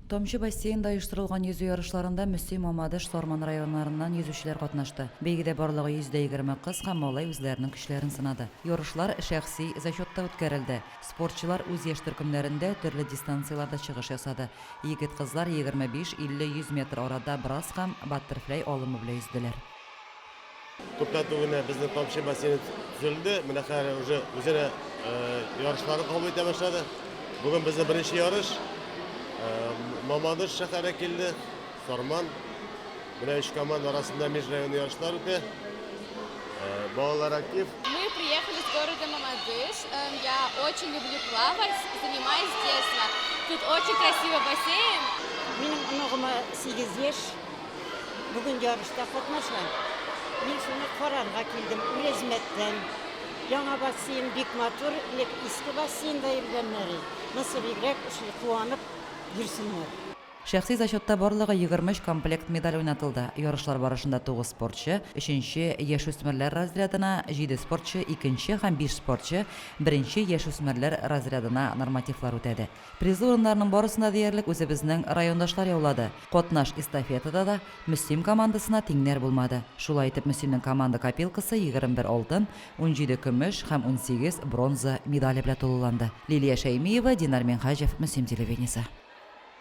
Тамчы бассейнда оештырылган йөзү ярышларында Мөслим, Мамадыш, Сарман районнарыннан йөзүчеләр катнашты. Бәйгедә барлыгы 120 кыз һәм малай үзләренең көчләрен сынады. Ярышлар шәхси зачетта үткәрелде. Спортчылар үз яшь төркемнәрендә төрле дистанцияләрдә чыгыш ясады. Егет-кызлар 25, 50, 100 метр арада брасс һәм баттерфляй алымы белән йөзделәр. Күптән түгел генә безнең Тамчы бассейны төзелде. Менә хәзер уже үзенә ярышларын кабул итә башлады. Бүген безнең беренче ярыш. Мамадыш шәһәре килде, Сарман. Менә өч команда арасында межрайонный ярышлар үтә. Балалар актив. Мы приехали с города Мамадыш. Я очень люблю плавать, занимаюсь с детства. Тут очень красивый бассейн. Минем оныгыма 8 яшь. Бүген ярышта катнаша. Мин шуны карарга килдем Үрәзмәттән. Яңа бассейн бик матур, элек иске бассейнда йөргәннәр. Монысы бигрәк ошый, куанып йөрсеннәр. Шәхси зачетта барлыгы 23 комплект медаль уйнатылды. Ярышлар барышында тугыз спортчы, өченче яшүсмерләр разрядына, җиде спортчы, икенче һәм биш спортчы беренче яшүсмерләр разрядына нормативлар үтәде. Призлы урыннарның барысын да диярлек үзебезнең райондашлар яулады. Катнаш эстафетада да Мөслим командасына тиңнәр булмады. Шулай итеп, Мөслимнең команда копилкасы 21 алтын, 17 көмеш һәм 18 бронза медале белән тулыланды. Лилия Шәймиева, Динар Минһаҗев, Мөслим телевидениесе.